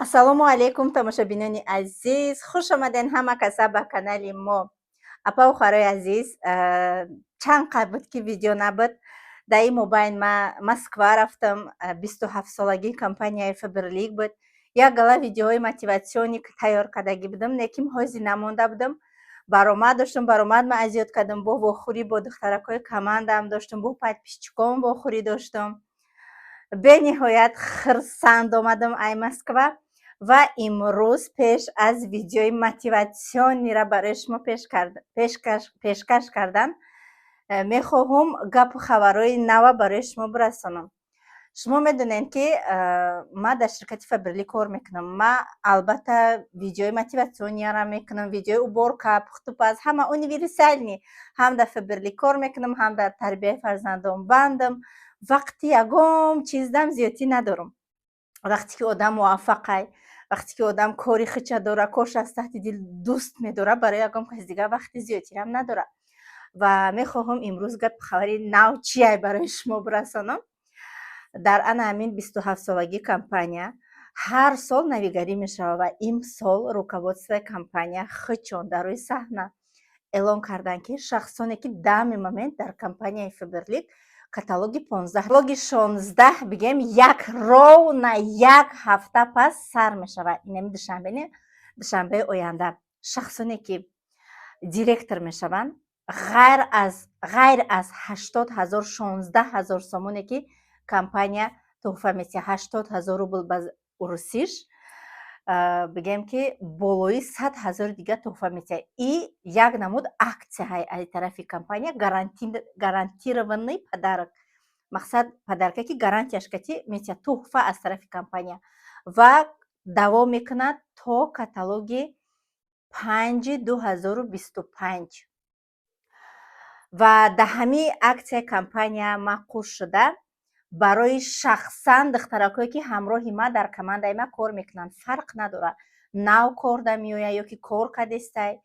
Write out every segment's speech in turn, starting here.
Ассалому алайкум, тамошобинони азиз, хуш омаден ҳама каса ба канали мо. Апаву хоҳарои азиз, чанд қад буд, ки видео набуд. Дар ин мобайн ма Москва рафтам, 27-солагии компанияи Фаберлик буд. Як гала видеоҳои мотивационный тайёр кардагӣ будам, лекин ҳозир намонда будам. Баромад доштам, баромад ма азёд кардам, бо вохӯрӣ бо духтаракҳои командаам доштам, бо подписчиком вохӯрӣ доштам. Бениҳоят хирсанд омадам ай Москва ва имрӯз пеш аз видеои мотивационный ра барои шумо пешкаш кардан мехоҳум гапу хабарҳои нава барои шумо бирасонам. Шумо медонед, ки ман дар ширкати Фаберлик кор мекунам. Ма албатта видеои мотивационный ра мекунам, видеои уборка, пухтупаз, ҳама универсальный. Ҳам дар Фаберлик кор мекунам, ҳам дар тарбияи фарзандон бандам. Вақти ягон чиздам зиёдтӣ надорам. Вақте ки одам муваффақай, вақте ки одам кори хича дора, корш аз таҳти дил дӯст медорад, барои ягон каси дигар вақти зиёдтирам надорад. Ва мехоҳам имрӯз гапи хабари нав чиай барои шумо бирасонам. Дар ана ҳамин 27-солагии компания ҳар сол навигарӣ мешавад ва имсол руководствои компания хичон дар рӯи саҳна эълон карданд, ки шахсоне, ки данный момент дар компанияи Фаберлик каталоги 15, каталоги 16, бигем, як ровно як ҳафта пас сар мешавад, инами душанбе, не, душанбеи оянда, шахсоне, ки директор мешаванд, ғайр аз 80 000, 16 000 сомоне, ки компания туҳфа метиҳад, 80 000 рубл ба урусиш, бигем, ки болои 100 000-и дига туҳфа метиҳад. И як намуд аксияҳай аз тарафи компания, гарантированный подарок, мақсад подарка, ки гарантияш кати метиҳад, туҳфа аз тарафи компания ва давом мекунад то каталоги 5/2025. Ва дар ҳамин аксияи компания ман шуда барои шахсан духтаракое, ки ҳамроҳи ман дар командаи ман кор мекунанд, фарқ надорад, нав кор да меояд ё ки кор кардестай,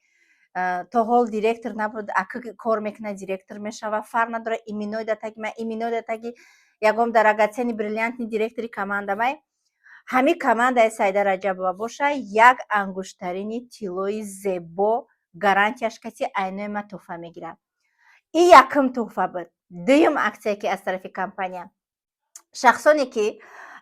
то ҳол директор набуд, ака кор мекунад, директор мешавад, фарқ надорад, именной да таги ман, именной да таги ягон драгоценный бриллиантный директори командамай, ҳамин командаи Саида Раҷабова боша, як ангуштарини тиллои зебо гарантияш каси айнои ман туҳфа мегирад. Ин якум туҳфа буд. Дуюм аксия, ки аз тарафи компания, шахсоне, ки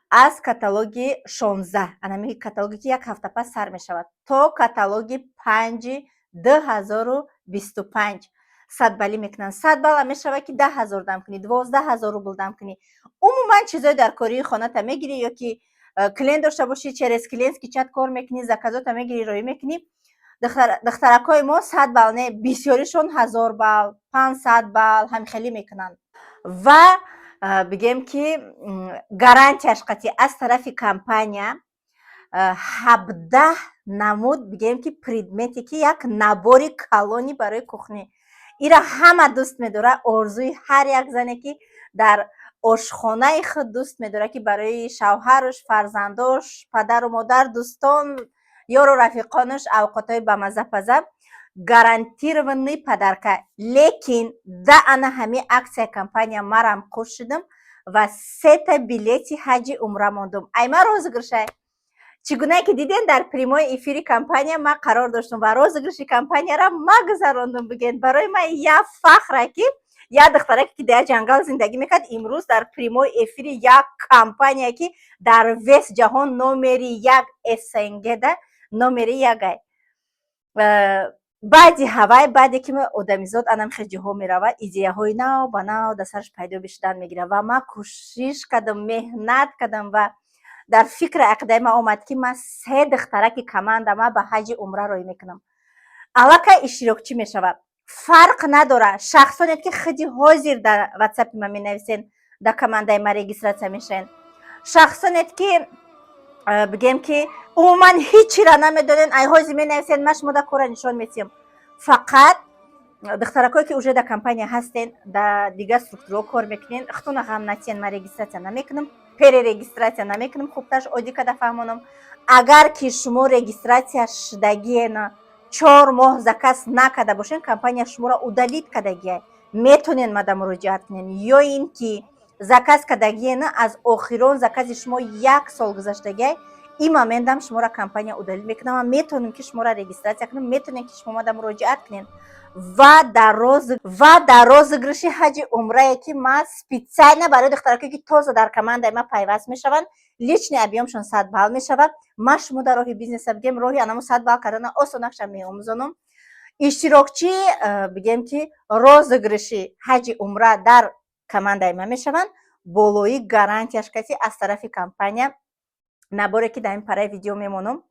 аз каталоги 16, анами каталоге, ки як ҳафта пас сар мешавад, то каталоги 5/2025 100 баллӣ мекунанд. 100 балла мешавад, ки 10 000 дам кунӣ, 12 000 рубл дам кунӣ, умуман чизои дар кории хоната мегирӣ ё ки клиент дошта бошӣ, через клиентский чат кор мекунӣ, заказота мегирӣ, роӣ мекунӣ. Духтаракҳои мо 100 балл не, бисёришон 1000 балл, 500 балл ҳамихелӣ мекунанд. Ва бигем, ки гарантияш қатъи аз тарафи компания 17 намуд, бигем, ки предмете, ки як набори калони барои кухня. Ира ҳама дӯст медорад, орзуи ҳар як зане, ки дар ошхонаи худ дӯст медорад, ки барои шавҳаруш, фарзандош, падару модар, дӯстон, ёру рафиқонаш авқотҳои бамазза паза, гарантированный подарка. Лекин да ана ҳамин аксияи компания марам қуш шудам ва сета билети ҳаҷи умра мондум. Ай ман розыгрышай, чӣ гунае ки дидем, дар прямой эфири компания ман қарор доштам ва розыгрыши компанияра ма гузарондум. Бигӯед, барои ман як фахре, ки як духтараке, ки дар ҷангал зиндагӣ мекард, имрӯз дар прямой эфири як компания, ки дар весь ҷаҳон номери як, СНГ да номери якай. Баъди ҳавай, баъде ки одамизод анам хел ҷоҳо меравад, идеяҳои нав ба нав дар сараш пайдо бишудан мегирад. Ва ман кӯшиш кардам, меҳнат кардам ва дар фикри ақидаи ман омад, ки ман се духтараки командама ба ҳаҷи умра роҳӣ мекунам. Аллакай иштирокчӣ мешавад, фарқ надорад, шахсоне, ки худи ҳозир дар ватсапи ман менависен, дар командаи ман регистрация мешавен, шахсоне, ки бигем, ки умуман ҳичира намедонен, ай ҳозир менависен, ман шумо да кора нишон метиҳам. Фақат духтаракое, ки уже дар компания ҳастен, дар дигар структураҳо кор мекунен, худтона ғам натиҳен, ман регистрация намекунам, перерегистрация намекунам. Хубтарш оддӣ карда фаҳмонам: агар ки шумо регистрация шудагиена, 4 моҳ заказ накарда бошен, компания шуморо удалить кардагия, метонен мада муроҷиат кунен. Ё ин ки заказ кардагиена, аз охирон закази шумо як сол гузаштагиай, Ин моментам шуморо компания удалить мекунам. Ман метавонем, ки шуморо регистрация кунам, метавонем, ки шумо омада муроҷиат кунед. Ва дар розыгрыши ҳаҷи умрае, ки ман специально барои духтаракое, ки тоза дар командаи ман пайваст мешаванд, личный объёмшон 100 балл мешавад, ман шумо дар роҳи бизнеса, бигем, роҳи анамо 100 балл кардана осонакша меомӯзонам. Иштирокчии, бигем, ки розыгрыши ҳаҷи умра дар командаи ман мешаванд, болои гарантияш каси аз тарафи компания наборе, ки дар ин параи видео мемонам,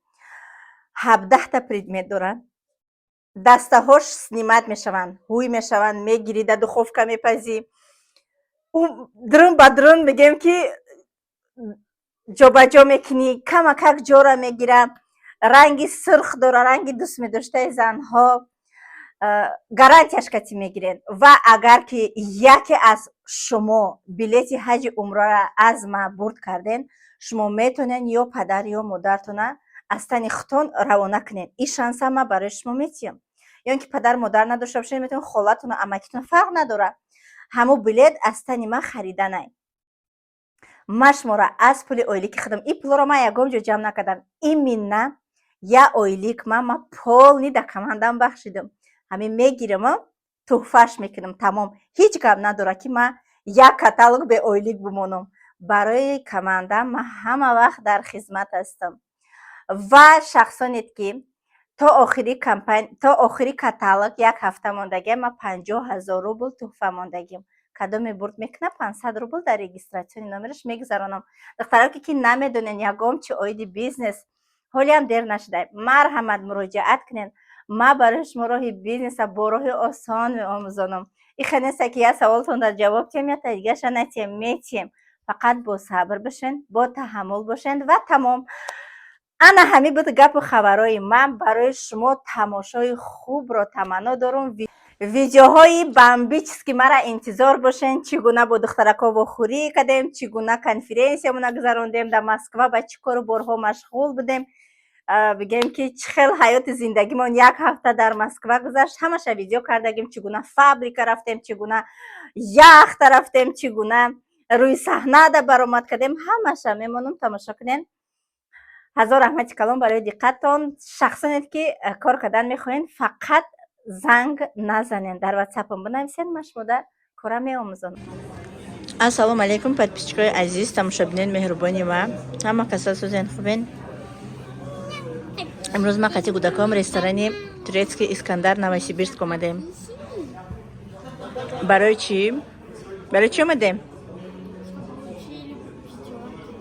17-та предмет доранд. Дастаҳош снимать мешаванд, ҳуй мешаванд, мегирӣ, дар духовка мепазӣ, друн ба друн, мегем, ки ҷобаҷо мекунӣ, камакак ҷора мегира. Ранги сурх дора, ранги дӯстмедоштаи занҳо. Гарантияш кати мегиред. Ва агар ки яке аз шумо билети ҳаҷи умрара аз ма бурд карден, шумо метавонед ё падар, ё модартона аз тани худтон равона кунед. Ин шанса ман барои шумо метиҳам. Ё ин ки падар, модар надошта бошед, метавонед холатону амакитон, фарқ надорад. Ҳамун билет аз тани ман хариданай. Ман шуморо аз пули ойлики худам, ин пулро ман ягон ҷо ҷамъ накардам, именно я ойлик ман полный дар командам бахшидам. Ҳамин мегирам, тӯҳфаш мекунам, тамом. Ҳеҷ гап надорад, ки ман як каталог беойлик бимонам. Барои командам ман ҳама вақт дар хизмат ҳастам. Ва шахсоне, ки то охири каталог як ҳафта мондагиам, ман 50 000 рубл тӯҳфа мондагиам. Кадоме бурд мекунад, 500 рубл дар регистрационный номераш мегузаронам. Духтароке, ки намедонен ягон чи оиди бизнес, ҳолиам дер нашуда, марҳамат, муроҷиат кунед. Ман барои шумо роҳи бизнеса бо роҳи осон меомӯзонам. Ихе неста, ки як саволтон дар ҷавоб тиҳем, я дигаша натиҳем. Метиҳем, фақат бо сабр бошен, бо таҳаммул бошед ва тамом. Ана ҳамин буд гапу хабарҳои ман барои шумо. Тамошои хубро таманно дорум. Видеоҳои бомбический мара интизор бошен: чӣ гуна бо духтаракҳо вохӯрӣ кардем, чӣ гуна конференсиямона гузарондем дар Москва, ба чӣ кору борҳо машғул будем, бигем, ки чӣ хел ҳаёти зиндагимон як ҳафта дар Москва гузашт, ҳамаша видео кардагим, чӣ гуна фабрика рафтем, чӣ гуна яхта рафтем, чӣ гуна рӯи саҳнада баромад кардем, ҳамаша мемонам, тамошо кунед. Ҳазор раҳмати калон барои диққаттон. Шахсоне, ки кор кардан мехоҳед, фақат занг назанед, дар ватсапам бинависед, ман шумода кора меомӯзонам. Ассалому алайкум, подписчикои азиз, тамошобинони меҳрубони ма, ҳама каса сӯзен, хубен? Имрӯз ма қати кӯдаком ресторани турецкий «Искандар» Новосибирск омадем. Барои чӣ? Барои чӣ омадем?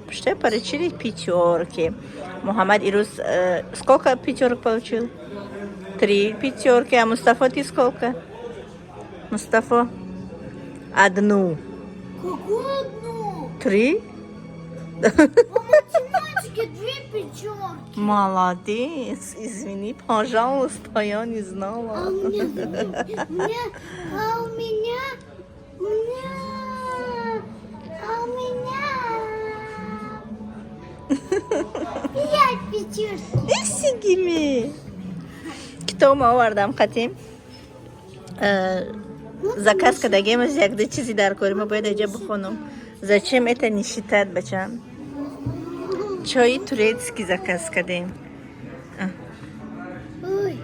Что получили? Пятерки. Мухаммад ирӯз сколько пятерок получил? Три пятерки. А Мустафа, ты сколько? Мустафа? Одну. Какую одну? Три? По математике две пятерки. Молодец. Извини, пожалуйста, я не знала. А у меня пять пятерки. Исигими. Китоб овардам қатим. Заказ кардагем аз якду чизи дар кори ма, бояд аҷа бихонам. Зачем это не считать, бачам? Чои турецкий заказ кардем. Ой,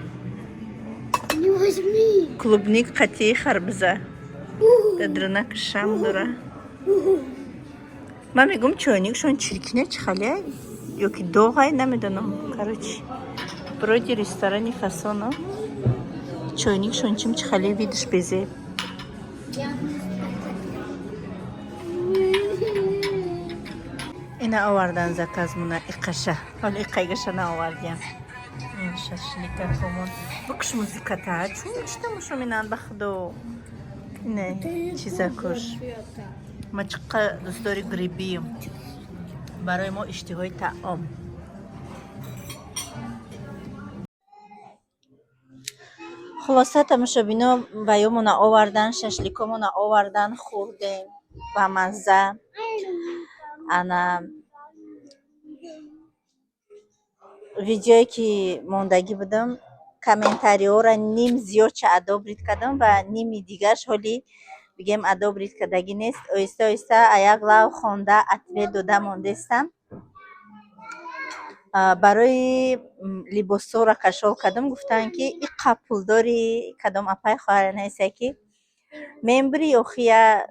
не возьми. Клубника қати харбуза. Дадрунак шам дора. Ман мегум, чойникшон чиркине, чӣ хале? Ё ки доғай, намедонам. Короче, вроде ресторани фасоно. Чойникшон чим чӣ хале, видиш, безе. Я Ина овардан заказмуна иқаша. Ҳоло иқайгаша наовардиям. Ин шашликакомон. Бикш музиката. Чун чӣ тамошо минанд, ба худо. Ине чизакуш. Ма чиқа дӯстдори грибием. Барои мо иштиҳои таом. Хулоса, тамошобино, баёмона овардан, шашликомона овардан, хӯрдем ба мазза. Ана видеое, ки мондагӣ будам, комментариҳоро ним зиёдша одобрить кардам ва ними дигарш ҳоли, бигем, одобрить кардагӣ нест. Оҳиста оҳиста аяк лав хонда, ответ дода мондестам. Барои либосҳоро кашол кардам, гуфтанд, ки иқа пулдори. Кадом апай, хоҳар нестае, ки мембри охия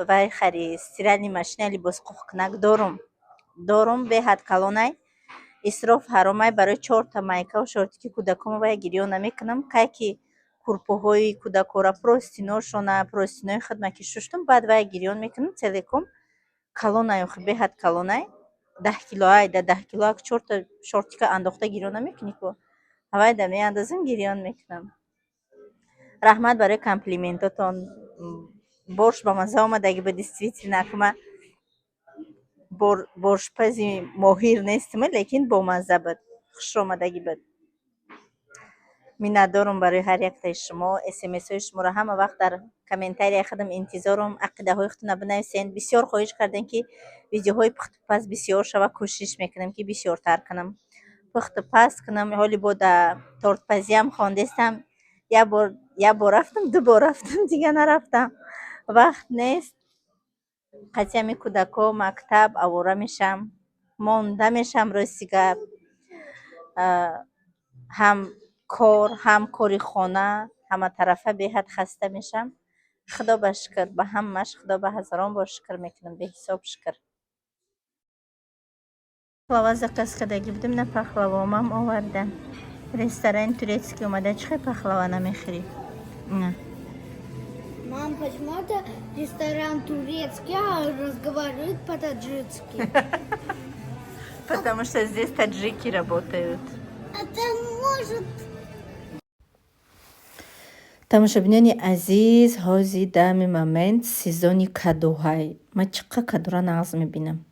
вай хари, стиральный машина, либосқуфкунак дорум, дорум, беҳад калонай, исроф ҳаромай. Барои чорта майкаву шортики кӯдакон вай гирён намекунам. Кай ки курпоҳои кӯдакора, простыношона, простынои худма ки шуштум, баъд вай гирён мекунам. Целиком калонай охи, беҳад калонай, 10 килоай. Да 10 кило чорта шортика андохта гирён намекунӣ ку, ҳавай да меандозам, гирён мекунам. Раҳмат барои комплиментотон. Борщ ба мазза омадаги буд, действительно. Акма борщпази моҳир нестим, лекин бомазза буд, хушро омадагӣ буд. Миннатдорум барои ҳар яктаи шумо. СМСҳои шуморо ҳама вақт дар комментарияи худам интизорум. Ақидаҳои худтонро бинависед. Бисёр хоҳиш кардем, ки видеоҳои пухтупаз бисёр шава. Кӯшиш мекунам, ки бисёртар кунам, пухтупаз кунам. Ҳоли бо да тортпазиам хондестам. Як бор рафтам, ду бор рафтам, дига нарафтам, вақт нест. Қатъи ҳами кӯдако, мактаб, авора мешам, монда мешам. Рости гап, ҳам кор, ҳам кори хона, ҳаматарафа беҳад хаста мешам. Худо ба шукр, ба ҳамааш Худо ба ҳазорон бор шукр мекунам, беҳисоб шукр. Пахлава заказ кардагӣ будем, на, пахлавомам оварда. Ресторани турецкий омада, чӣ хел пахлава намехӯрӣ? На. Мам, почему это ресторан турецкий, а разговаривают по-таджикски? Потому что здесь таджики работают. Это может. Тамошобинони азиз, ҳозир данный момент сезони кадуҳай. Ман чӣ қадр кадура нағз мебинам.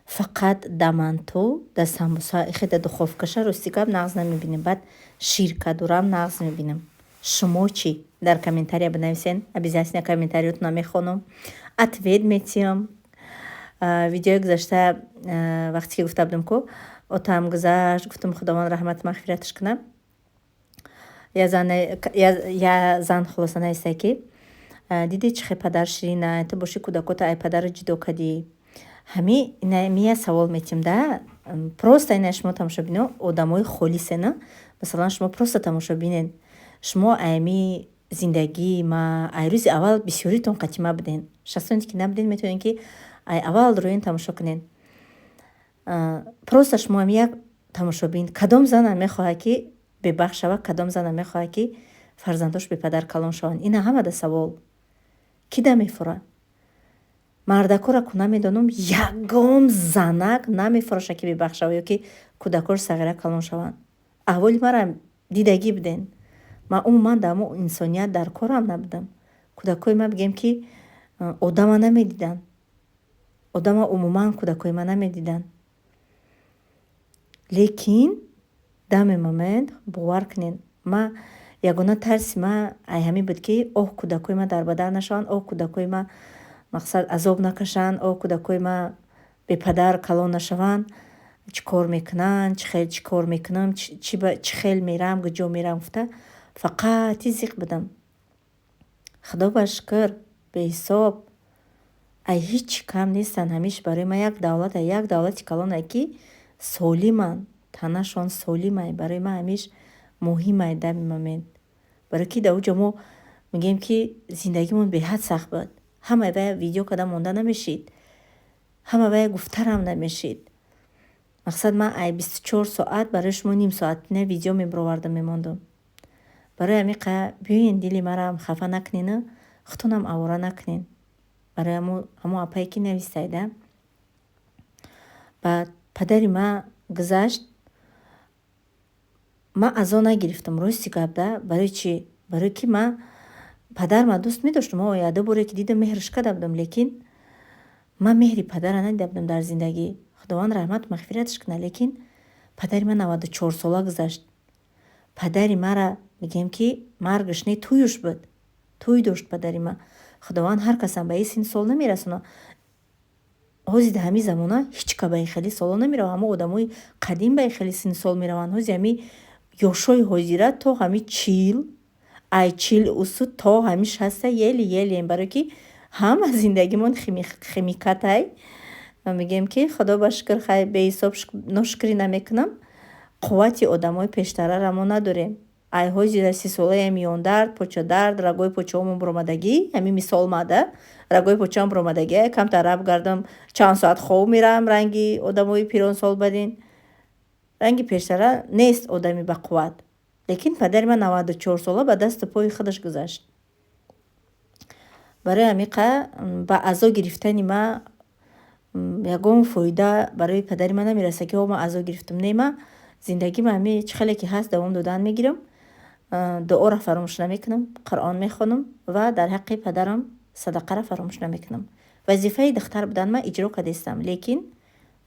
Фақат да манту, да самбуса, ихе да духовкаша, рости гап, нағз намебинам. Баъд ширкадурам нағз мебинам. Шумо чӣ? Дар комментария бинависен. Обязательно комментариётона мехонам, ответ метиҳам. Видеои гузашта, вақте ки гуфта будам, ку отам гузашт, гуфтам, Худованд раҳмат мағфираташ кунад. Я зан хулоса нависта, ки дидӣ, чӣ хел падар ширина, ту бошӣ, кӯдакота ай падарат ҷудо кардӣ. Ҳами мия савол метиҳам да. Просто ина шумо, тамошобино, одамои холисена. Масалан, шумо просто тамошобинед. Шумо аями зиндагии ма ай рӯзи аввал бисёритон қатима буден. Шахсоне ки набуден, метавонед, ки ай аввал рӯин тамошо кунед. Просто шумо ами як тамошобин, кадом зана мехоҳад, ки бебахт шавад? Кадом зана мехоҳад, ки фарзандош бепадар калон шаванд? Ина ҳамада савол: кӣ да мефурад? Мардакора ку намедонам, ягон занак намефурошад, ки бебахт шавад ё ки кӯдакош сағира калон шаванд. Аҳволи мара дидагӣ буден. Ман умуман дар ҳамо инсоният дар корам набудам. Кӯдакои ман, бигем, ки одама намедиданд, одама умуман кӯдакои ман намедиданд. Лекин данный момент, бовар кунед, ма ягона тарси ма ай ҳамин буд, ки оҳ, кӯдакои ман дарбадар нашаванд, оҳ, кӯдакои ман, мақсад, азоб накашанд, оҳ, кӯдакои ман бепадар калон нашаванд, чӣ кор мекунанд, чӣ хел, чӣ кор мекунам, чӣ хел мерам, куҷо мерам гуфта, фақати зиқ будам. Худо ба шукр, беҳисоб, ай ҳеҷ кам нестанд. Ҳамиш барои ман як давлат, як давлати калоне, ки солиманд, танашон солимай, барои ман ҳамиш муҳимай данный момент. Барои ки дар оҷо мо мегӯем, ки зиндагимон беҳад сахт буд. Ҳамаи вая видео карда монда намешид, ҳама вая гуфтарам намешид. Мақсад, ман ай 24 соат барои шумо ним соатина видео мебировардам, мемондум. Барои ҳамин биёен, дили марам хафа накунену худтонам авора накунен. Барои ҳамо апае ки нависайда. Баъд падари ман гузашт, ман азо нагирифтам, рости гап да. Барои чӣ? Барое ки ман падарма дӯст медоштам. Ду боре ки дидам, меҳрш карда будам, лекин ман меҳри падарра надида будам дар зиндагӣ. Худованд раҳмату мағфираташ кунад, лекин падари ман 94 сола гузашт. Падари мара, мегӯем, ки маргаш не, тӯюш буд, тӯй дошт падари ман. Худованд ҳар касам ба ин синну сол намерасонад. Ҳозир дар ҳамин замона ҳеҷ ка ба ин хели солҳо намеравад. Ҳамо одамои қадим ба ин хели синну сол мераванд. Ҳозир ҳамин ёшҳои ҳозира то ҳамин 40, ай 40 усу то ҳамин 60 еле-елеем, барое ки ҳама зиндагимон химикатай. Мегӯем, ки Худо ба шукр, хай, беҳисоб ношукрӣ намекунам. Қуввати одамои пештарара мо надорем. Ай ҳози 30-солаем миёндард, почадард, рагои почаҳомон буромадагӣ. Ҳамин мисол мада, рагои почаам буромадагӣ, камтар раб гардам, чанд соат хоб меравам, ранги одамои пиронсол барин. Ранги пештара нест одами бақувват. Лекин падари ман 94-сола ба дасту пои худаш гузашт. Барои ҳамиқа ба азо гирифтани ма ягон фоида барои падари ман намерасад, ки ҳо, ман азо гирифтам. Не, ма зиндагима ҳами чӣ хеле ки ҳаст давом додан мегирам, дуоро фаромӯш намекунам, Қуръон мехонам ва дар ҳаққи падарам садақаро фаромӯш намекунам. Вазифаи духтар будан ман иҷро кардастам, лекин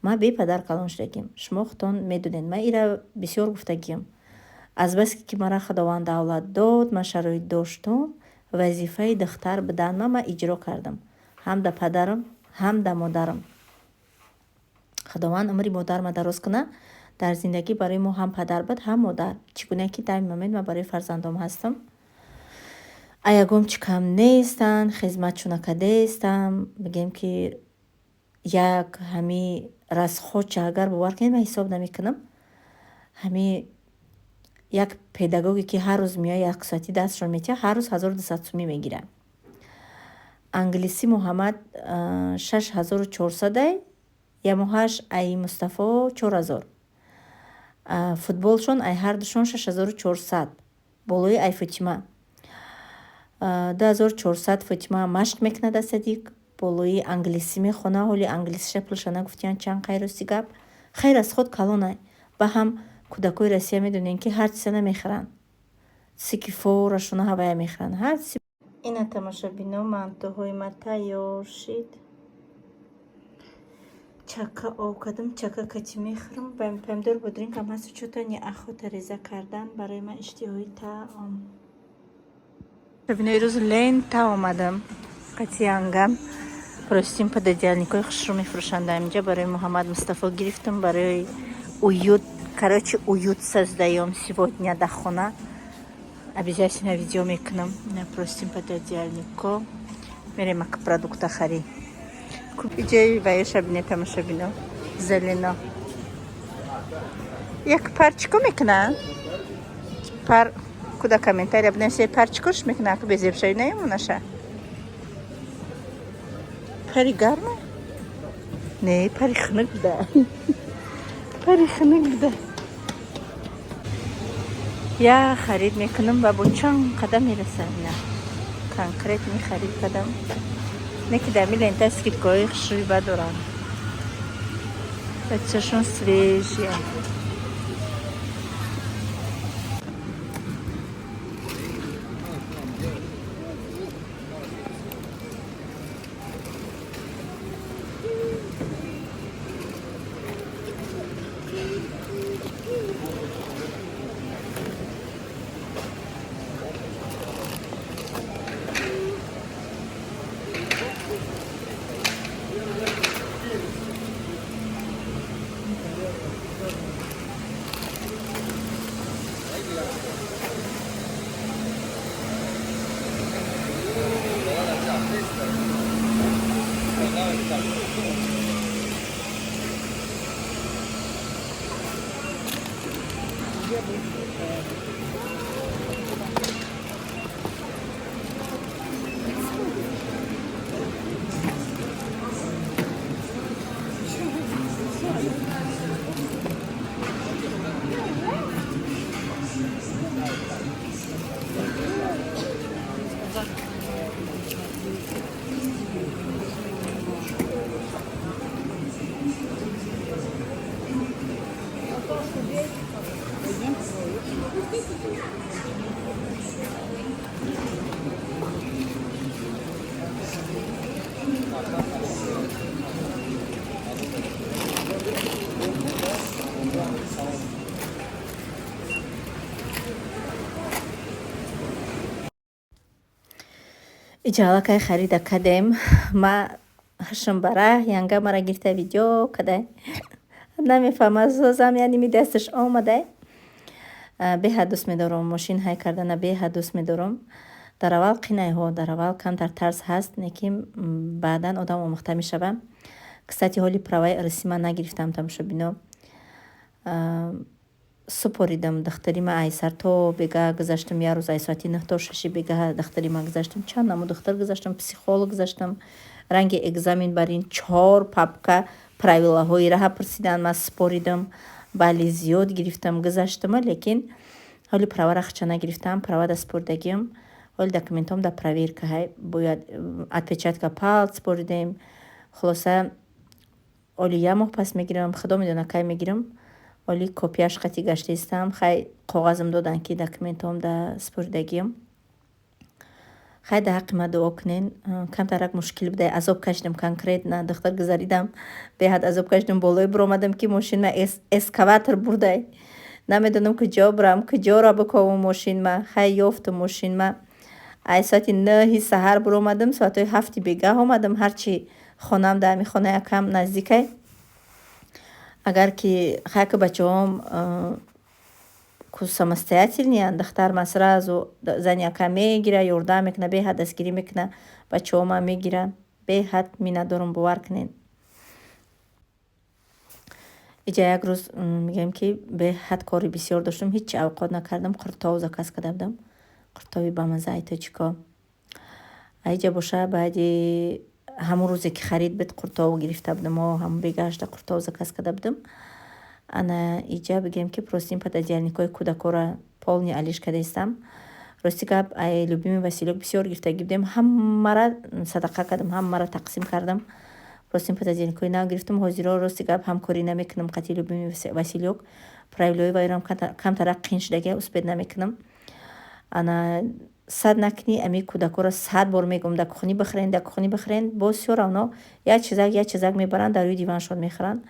ман бепадар калон шудагим. Шумо худтон медонед, ман ира бисёр гуфтагиям. Азбаски ки мара Худованд давлат дод, ман шароит доштум, вазифаи духтар буданма ман иҷро кардам, ҳам да падарам, ҳам да модарам. Худованд умри модарма дароз кунад. Дар зиндагӣ барои мо ҳам падар буд, ҳам модар, чӣ гуна ки дар ин момент ман барои фарзандом ҳастам. А ягон чӣ кам нестанд, хизматшона кардастам. Бигем, ки як ҳами расходча, агар бовар кунед, ман ҳисоб намекунам. Ҳами як педагоге, ки ҳар рӯз меояд, як соати дарсшон метиҳад, ҳар рӯз 1200 сумӣ мегирад. Англисӣ Муҳаммад 6400-ай, ямоҳаш ай Мустафо 4000. Футболшон ай ҳардушон 6400, болои ай Фотима 2400. Фотима машқ мекунад аз садик, болои англисӣ мехона. Ҳоли англисиша пулша нагуфтиян чанд. Хайрости гап, хайр, аз худ калонай. Ба ҳам кӯдакои Россия медонем, ки ҳар чиза намехӯранд, чизе ки форашона ҳавая мехӯранд, ҳар чизи. Ина, тамошобино, мантуҳои ма тайёр шид. Чака об кардам, чака кати мехӯрам. Помидор, бодрингам ҳасту чё-то неохота реза кардан барои ман, иштиҳои таом. Бибино, ирӯз Лента омадам қатиангам. Простынь, пододеяльникои хушрӯ мефурӯшанд инҷа. Барои Муҳаммад Мустафо гирифтам, барои уют. Короче, уют создаём сегодня да хона. Обязательно видео мекунам. Простынь, пододеяльнико. Мерем ака продукта харӣ. Иҷои ваёша бине, тамошобино, зелено. Як пар чико мекунад? Пар куда, комментария бинависед, пар чикош мекунад, ки безебшавӣ намемонаша? Пари гарма? Не, пари хунук буда, пари хунук буда. Я харид мекунам ва бо чанд қадам мерасам. Ина конкретный харид кардам. Не ки дар ми Лента скидкаҳои хушрӯи бад доранд. Бачашон свежие. Иҷа аллакай харида кардем. Ма ҳашм бара янга мара гирифта видео кадай. Намефаҳмам, созам яъне ми дасташ омадай. Беҳад дӯст медорам мошин ҳай кардана, беҳад дӯст медорам. Дар аввал қинайҳо, дар аввал камтар тарс ҳаст, лекин баъдан одам омӯхта мешава. Кстати, ҳоли праваи русӣ ман нагирифтам, тамошобино. Супоридам дахтари ма, ай сар то бегаҳ гузаштам. Як рӯз ай соати 9 то 6-и бегаҳ дахтари ма гузаштам. Чанд намуд духтар гузаштам, психолог гузаштам. Ранги экзамен бар ин чор папка правилаҳои раҳа пурсиданд, ман супоридам. Балли зиёд гирифтам, гузаштама, лекин ҳоли правара хча нагирифтам, права да супоридагиам. Ҳоли документҳом дар проверка ҳай, бояд отпечатка палц супоридем. Хулоса, оли як моҳ пас мегирам, худо медонад, кай мегирам. Оли копияш қати гаштаистам. Хай, коғазам доданд, ки документҳом да супоридагиам. Хай, дар ҳаққи ман дуо кунен. Камтарак мушкил буда, азоб кашидам конкретно. Духтар гузаридам, беҳад азоб кашидам. Болое биромадам, ки мошинма эскаватор бурдай. Намедонам, куҷо бирам, куҷоро биковам мошинма. Хай, ёфтам мошинма. Ай соати 9-и саҳар биромадам, соатҳои 7-и бегаҳ омадам. Ҳарчи хонаам дар ҳамин хонаи акам наздикай. Агар ки хайки бачаҳом ку самостоятельныянд, духтарма сразу зани ака мегира, ёрдам мекуна, беҳад дастгирӣ мекуна, бачаҳома мегира. Беҳад миннатдорам, бовар кунед. Иҷа як рӯз мегӯям, ки беҳад кори бисёр доштам, ҳеҷ авқот накардам, қуртов заказ карда будам. Қуртови бамаза ай тоҷико. Аиҷа боша, баъди ҳамон рӯзе, ки харид буд, қуртов гирифта будам, ҳамон бегашта қуртов заказ карда будам. Ана иҷа бигӯем, ки простыни, пододеяльникҳои кӯдакҳоро полный алиш карда истам. Рости гап, ай любимый Василек бисёр гирифтагӣ будем, ҳамаро садақа кардам, ҳамаро тақсим кардам. Простыни, пододеяльникҳои нав гирифтам. Ҳозиро, рости гап, ҳамкорӣ намекунам қати любимый Василек. Правилаҳои вайрам камтарак қин шудагия, успеть намекунам. Ана сад накунӣ, ами кӯдакҳоро 100 бор мегӯм: дар кухни бихӯрен, дар кухни бихӯрен. Боз всё равно як чизак, як чизак мебаранд, дар рӯи диваншон мехӯранд,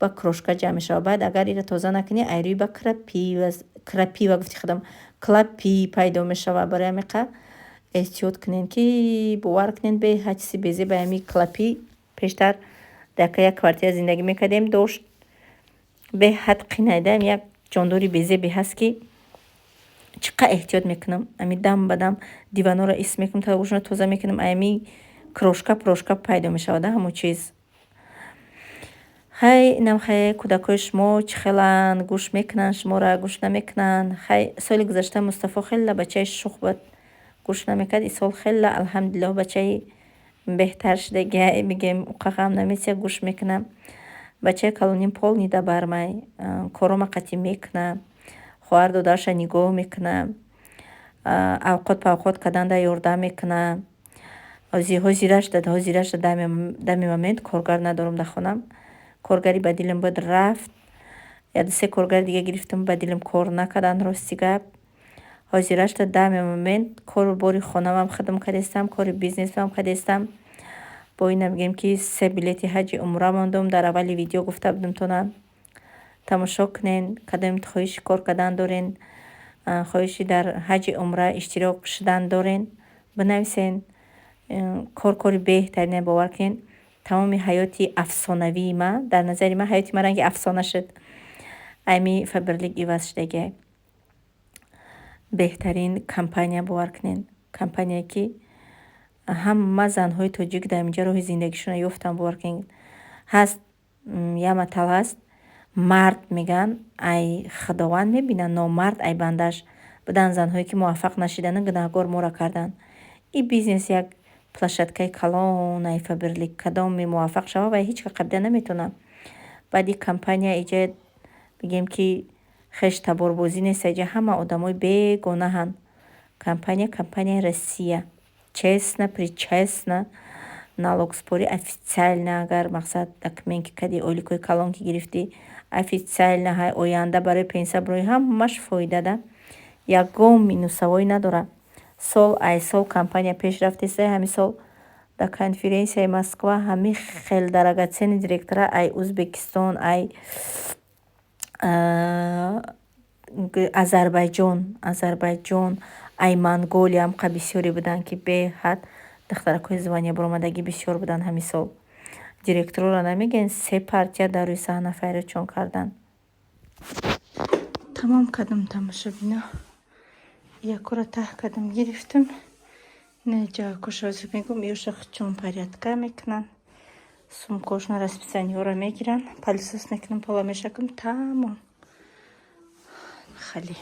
ба крошка ҷамъ мешавад. Баъд агар ира тоза накунӣ, ай рӯи ба крапива, крапива гуфти худам, клопы пайдо мешавад. Барои ҳамиқа эҳтиёт кунем, ки бовар кунед, беҳад чизи безеб ами клопы. Пештар дар як квартира зиндагӣ мекардем, дошт, беҳад қинайда. Як ҷондори безебе ҳаст, ки чӣ қадр эҳтиёт мекунам. Ами дам ба дам диванҳоро ис мекунам, тавошонро тоза мекунам, ами крошка, прошка пайдо мешавад ҳамон чиз. Хай, инам хай, кӯдакҳои шумо чӣ хеланд? Гӯш мекунанд шуморо, гӯш намекунанд? Хай, соли гузашта Мустафо хеле бачаи шух буд, гӯш намекард. Исол хеле, алҳамдулиллоҳ, бачаи беҳтар шудагия, мегӯем, уқа ғам намесия, гӯш мекунад. Бачаи калоним полный дабармай, корома қатъӣ мекунад, хоҳар додараша нигоҳ мекунад, авқот павқот карданда ёрдам мекунад. Ҳозирашда дами момент коргар надорам дар хонам. Коргари ба дилам буд, рафт. Як се коргари дига гирифтам, ба дилам кор накарданд, рости гап. Ҳозирашда дами момент кору бори хонамам хидм кардастам, кори бизнесам кардастам. Бо ина мегӯем, ки се билети ҳаҷи умра мондум. Дар аввали видео гуфта будам тона, тамошо кунен. Кадом хоҳиши кор кардан дорен, хоҳиши дар ҳаҷи умра иштирок шудан дорен, бинависен. Кор кори беҳтарине, бовар кунед. Тамоми ҳаёти афсонавии ман, дар назари ман ҳаёти ман ранги афсона шуд. Ами Фаберлик иваз шудагиай. Беҳтарин компания, бовар кунед. Компания, ки ҳама занҳои тоҷик дар инҷа роҳи зиндагишонро ёфтанд, бовар кунед. Ҳаст як матал ҳаст: мард, мегӯянд, ай Худованд мебинад, номард ай бандааш. Буданд занҳое, ки муваффақ нашидану гунаҳгор моро карданд. Ин бизнес як площадкаи калон ай Фаберлик, кадоме муваффақ шавад, вай ҳеҷ ка қабида наметавонад. Баъд ин компания иҷа, бигем, ки хеш таборбозӣ нест, иҷа ҳама одамои бегонаҳанд. Компания компанияи Россия. Честно, пречестно налогсупорӣ, официально. Агар, мақсад, документ ки кардӣ, ойликҳои калон ки гирифтӣ, официально ҳай, оянда барои пенсия барои ҳамаш фоида да. Ягон минусовой надорад. Сол ай сол компания пеш рафтеста. Ҳамин сол дар конференсияи Москва ҳамин хел драгоценный директора ай Узбекистон, ай Азарбайҷон, ай Монголия ҳамқа бисёре буданд, ки беҳад духтаракҳои звания баромадагӣ бисёр буданд ҳамин сол. Директорро намегӯянд, се партия дар рӯи саҳна файрочон карданд. Тамом кардам, тамошобино. Якора таҳ кардам, гирифтам. Ина ҷакоша мегӯм, ёша худчон порядка мекунанд. Сумкошона, расписаниҳоро мегиранд, пылесос мекунам, пола мешакам, тамом. Хеле.